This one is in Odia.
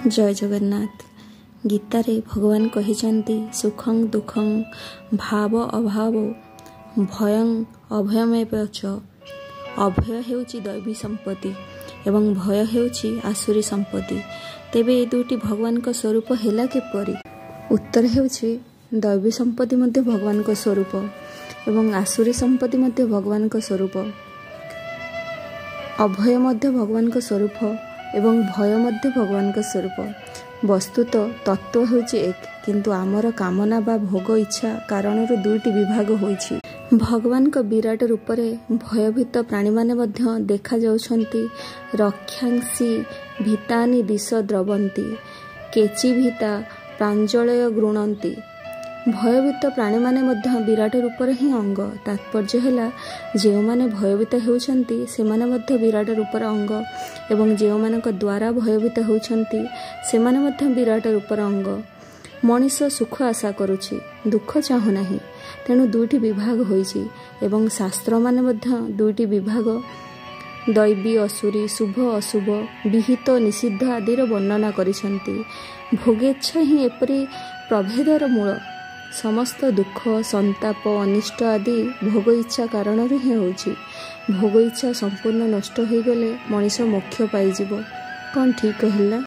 ଜୟ ଜଗନ୍ନାଥ। ଗୀତାରେ ଭଗବାନ କହିଛନ୍ତି, ସୁଖଂ ଦୁଃଖଂ ଭାବ ଅଭାବ ଭୟଂ ଅଭୟମେବ ଚ। ଅଭୟ ହେଉଛି ଦୈବୀ ସମ୍ପତ୍ତି ଏବଂ ଭୟ ହେଉଛି ଆସୁରୀ ସମ୍ପତ୍ତି। ତେବେ ଏ ଦୁଇଟି ଭଗବାନଙ୍କ ସ୍ୱରୂପ ହେଲା କିପରି? ଉତ୍ତର ହେଉଛି, ଦୈବୀ ସମ୍ପତ୍ତି ମଧ୍ୟ ଭଗବାନଙ୍କ ସ୍ୱରୂପ ଏବଂ ଆସୁରୀ ସମ୍ପତ୍ତି ମଧ୍ୟ ଭଗବାନଙ୍କ ସ୍ୱରୂପ। ଅଭୟ ମଧ୍ୟ ଭଗବାନଙ୍କ ସ୍ୱରୂପ ଏବଂ ଭୟ ମଧ୍ୟ ଭଗବାନଙ୍କ ସ୍ୱରୂପ। ବସ୍ତୁତ ତତ୍ତ୍ୱ ହେଉଛି ଏକ, କିନ୍ତୁ ଆମର କାମନା ବା ଭୋଗ ଇଚ୍ଛା କାରଣରୁ ଦୁଇଟି ବିଭାଗ ହୋଇଛି। ଭଗବାନଙ୍କ ବିରାଟ ରୂପରେ ଭୟଭୀତ ପ୍ରାଣୀମାନେ ମଧ୍ୟ ଦେଖାଯାଉଛନ୍ତି। ରକ୍ଷାଂସି ଭୀତାନି ଦିଶ ଦ୍ରବନ୍ତି କେଚିଭୀତା ପ୍ରାଞ୍ଜଳୟ ଗୃଣନ୍ତି। ଭୟଭୀତ ପ୍ରାଣୀମାନେ ମଧ୍ୟ ବିରାଟ ରୂପର ହିଁ ଅଙ୍ଗ। ତାତ୍ପର୍ଯ୍ୟ ହେଲା, ଯେଉଁମାନେ ଭୟଭୀତ ହେଉଛନ୍ତି ସେମାନେ ମଧ୍ୟ ବିରାଟ ରୂପର ଅଙ୍ଗ ଏବଂ ଯେଉଁମାନଙ୍କ ଦ୍ୱାରା ଭୟଭୀତ ହେଉଛନ୍ତି ସେମାନେ ମଧ୍ୟ ବିରାଟ ରୂପର ଅଙ୍ଗ। ମଣିଷ ସୁଖ ଆଶା କରୁଛି, ଦୁଃଖ ଚାହୁଁନାହିଁ। ତେଣୁ ଦୁଇଟି ବିଭାଗ ହୋଇଛି ଏବଂ ଶାସ୍ତ୍ରମାନେ ମଧ୍ୟ ଦୁଇଟି ବିଭାଗ ଦୈବୀ ଅସୁରୀ, ଶୁଭ ଅଶୁଭ, ବିହିତ ନିଷିଦ୍ଧ ଆଦିର ବର୍ଣ୍ଣନା କରିଛନ୍ତି। ଭୋଗେଚ୍ଛା ହିଁ ଏପରି ପ୍ରଭେଦର ମୂଳ। ସମସ୍ତ ଦୁଃଖ, ସନ୍ତାପ, ଅନିଷ୍ଟ ଆଦି ଭୋଗ ଇଚ୍ଛା କାରଣରୁ ହିଁ ହେଉଛି। ଭୋଗ ଇଚ୍ଛା ସମ୍ପୂର୍ଣ୍ଣ ନଷ୍ଟ ହୋଇଗଲେ ମଣିଷ ମୋକ୍ଷ ପାଇଯିବ। କ'ଣ ଠିକ୍ କହିଲା?